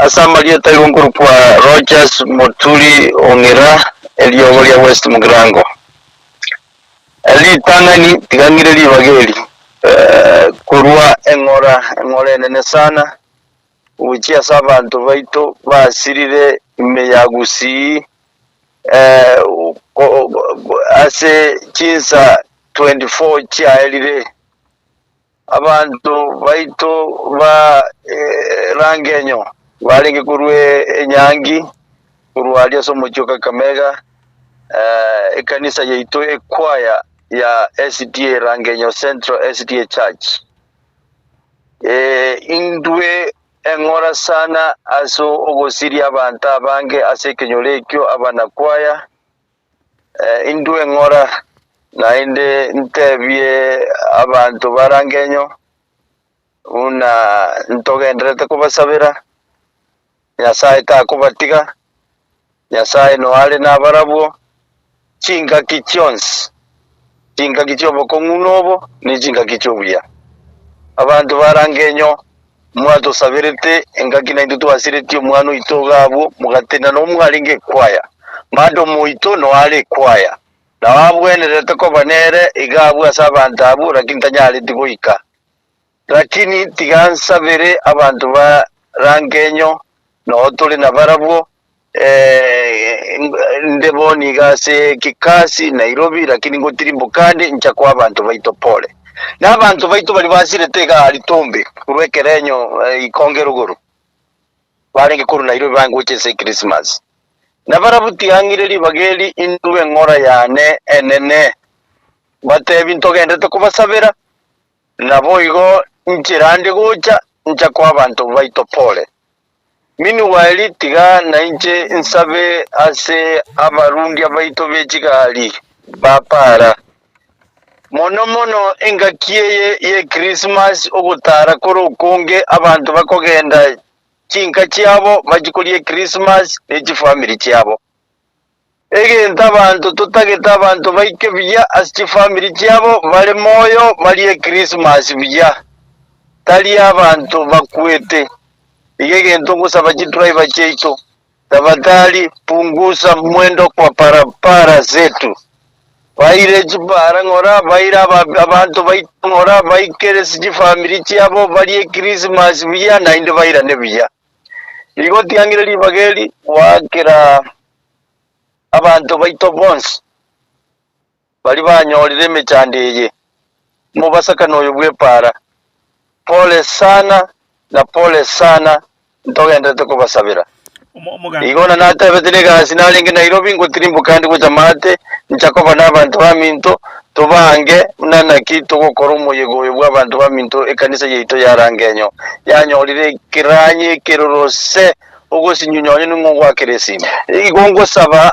Ase amarieta igo nkorokwa Rogers Moturi Ong'ira, eriogo ria West Mugirango. Ritang'ani tiga ng'ire ribaga eri korwa eng'ora, eng'ora enene sana, gochia ase abanto baito basirire ime ya Gusii ase chinsa 24 chiaerire. Abanto baito ba Rangenyo barenge korua enyangi korwa aria ase omochie o Kakamega, ekanisa yaito ekwaya ya SDA Rangenyo Central SDA Church. Intwe eng'ora sana ase ogosiria abanto abange ase ekenyoro ekio abanakwaya. Intwe ng'ora, naende ntebie abanto ba Rangenyo buna ntogendererete kobasabera, Nyasae takobatiga, Nyasae noyo are nabarabwo chingaki chionsi, chingaki chi'obokong'u nobo, ne chingaki chi'obuya. Abanto ba Rangenyo, mwatosaberete engaki naintwe twasiretie omwana oito iga abwo, mogatenena omwarenge ekwaya. Madam oito noyo are ekwaya, nao abwenerete koba nere iga abwo ase abanto abwo, lakini tanyareti goika. Lakini tiga nsabere abanto ba Rangenyo, noo tore nabarabwo, inde bono iga ase Kikasi, Nairobi, lakini ngotirimboka ande ncha koa abanto baito pole. Na abanto baito baria basirete iga aria Tombe korwa ekerenyo Ikonge rogoro, barenge korwa Nairobi bange gocha ase Ekrismasi. Nabarabwo tiang'ire ribaga eri indue eng'ora yane enene, mbatebi ntogenderete kobasabera, Naboigo inchera ande gocha, ncha koa abanto baito pole. Meanwhile tiga nainche nsabe ase abarundia baito be chigari ba para. Mono mono engaki eye ye Christmas ogotara kore okonge abanto bakogenda chinka chiabo bachie koria Echristmas ne chifamiri chiabo. Egento abanto totagete abanto baike buya ase chifamiri chiabo bare moyo barie Christmas buya, tari abanto bakwete. Iga egento ngosaba chidriver chiaito, tafadhali punguza mwendo kwa barabara zetu. Baire chibara ng'ora, baire abanto baito ng'ora, baikere ase chifamiri chiabo barie Christmas buya naende bairane buya. Igo tiang'ire ribaga eri goakera abanto baito bonsi baria banyorire emechando eye, omobasakano oyo bw'epaara. Pole sana na pole sana ntogenderete kobasabera. Igo na natebete negasi narenge Nairobi ngotirimboka ande gocha maate ncha koba nabanto baminto tobange buna naki togokora omoyega oyo bw'abanto baminto ekanisa yaito ya Rangenyo yanyorire ekeranyi ekerorose ogosinyunya onye ning'o ogoakera esimi. Igo ngosaba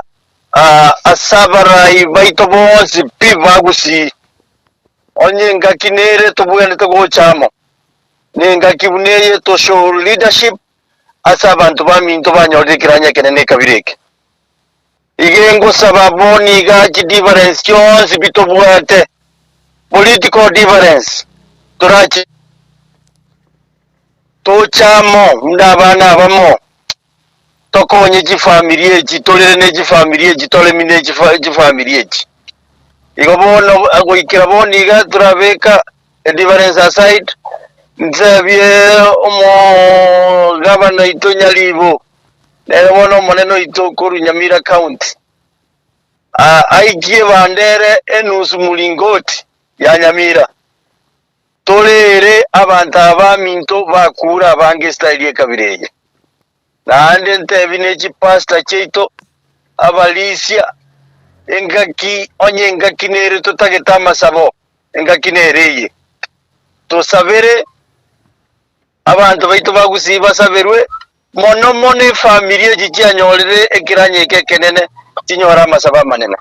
ase abarai baito bonsi pi ba Gusii, onye engaki nere tobwenerete gocha amo, nengaki buna eye to show leadership ase abanto baminto banyorire ekeranyo ekenene ekabira eke. Iga ngosaba bono iga chidifference chionsi pi tobwate, political difference, torachi toche amo buna abana abamo, tokonye chifamiri echi, torere ne chifamiri echi, toremi ne chifamiri echi. Igo bono goikera bono iga torabeka edifference aside, ntebie omogabana oito Nyaribo, nere bono omonene oito korwa Nyamira County, aikie ebandera enusu mlingoti ya Nyamira. Torere abanto aba baminto bakuure abange estyle y'ekabira eye. Naende ntebi ne chipastor chiaito, abarisia, engaki onye engaki nere totagete amasabo, engaki nere eye. Tosabere abanto baito ba Gusii basaberwe, mono mono efamiri echi chianyorire ekeranyo eke ekenene chinyore amasabo amanene.